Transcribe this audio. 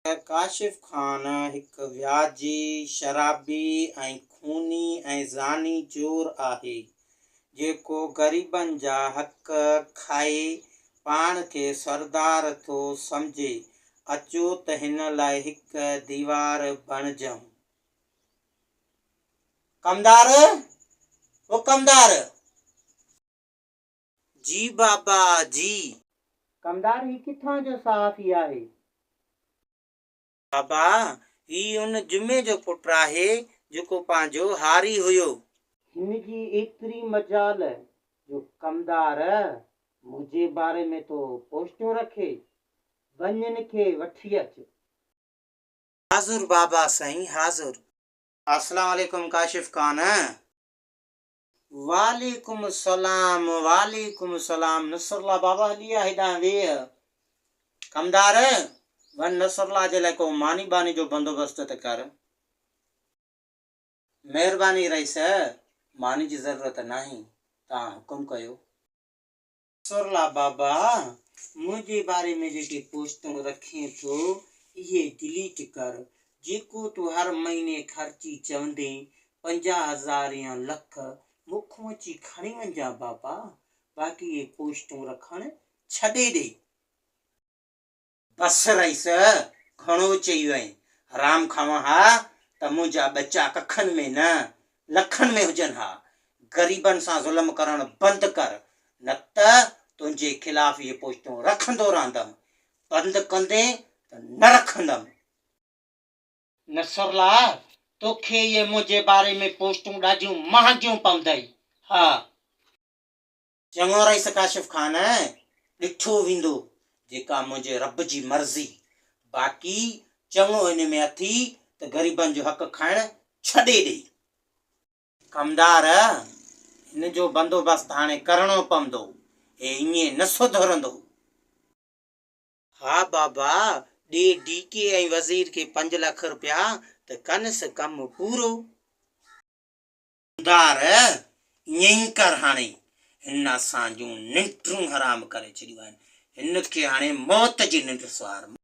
ڪاشف خان هڪ وياجي، شرابي ۽ خوني ۽ زاني چور آهي، جيڪو غريبن جا حق کائي پاڻ کي سردار ٿو سمجهي، اچو ته هن لاء هڪ ديوار بڻجون. ڪمدار! او ڪمدار! جي بابا جي. ڪمدار هي ڪٿان جو صحافي آهي؟ بابا هي ان جمعي جو پٽ آهي جيڪو پنهنجو هاري هيو. هن جي ايتري مجال جو ڪمدار منهنجي باري ۾ ٿو پوسٽون رکي. وڃ هن کي وٺي اچ. حاضر بابا سائين حاضر. اسلام عليڪم ڪاشف خان. وعليڪم السلام وعليڪم السلام نصرالله بابا هلي آ هيڏانهن ويهه ڪمدار وڃ نصرالله جي لاء ڪو ماني ٻاني جو بندوبست ته ڪر. مهرباني رئيس ماني جي ضرورت ناهي توهان حڪم ڪيو. سرلا بابا منهنجي باري ۾ جيڪي پوسٽون رکين ٿو اهي ڊليٽ ڪر جيڪو تون هر مهيني خرچي چوندين 50 هزار يا لک مون کان اچي کڻي وڃجان بابا باقي اهي پوسٽون رکڻ ڇڏي ڏي. بس رئيس گهڻو چئي وئين، حرام کاوان ها ته منهنجا ٻچا ڪکن ۾ نه لکن ۾ هجن ها، غريبن سان ظلم ڪرڻ بند ڪر نه ته تنهنجي خلاف اهي پوسٽون رکندو رهندم، بند ڪندين ته نه رکندم. نصرالله، توکي اهي منهنجي باري ۾ پوسٽون ڏاڍيون مهانگيون پوندئي، ها. چڱو رئيس ڪاشف خان، ڏٺو ويندو جيڪا منهنجي رب جي مرضي، باقي چڱو ان ۾ اٿي ته غريبن جو حق کائڻ ڇڏي ڏي. ڪمدار، هن جو بندوبست هاڻي ڪرڻو پوندو، هي ائين نه سڌرندو. ها بابا، ڏي ڊي ڪي ۽ وزير کي 5 لک رپيا ته ڪنس ڪم پورو. دار، ائين ئي ڪر هاڻي، هن اسان جون ننڊون حرام ڪري ڇڏيون آهن، هن کي هاڻي موت جي ننڊ سوار.